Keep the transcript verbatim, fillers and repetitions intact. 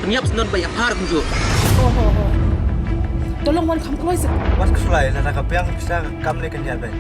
Pynïap snoh ba ïapher kumjuh. Ho ho ho. To long wan kham kloi seh. Wat khuslai, lada ka biang pisa ka kam ne kan ïa bei.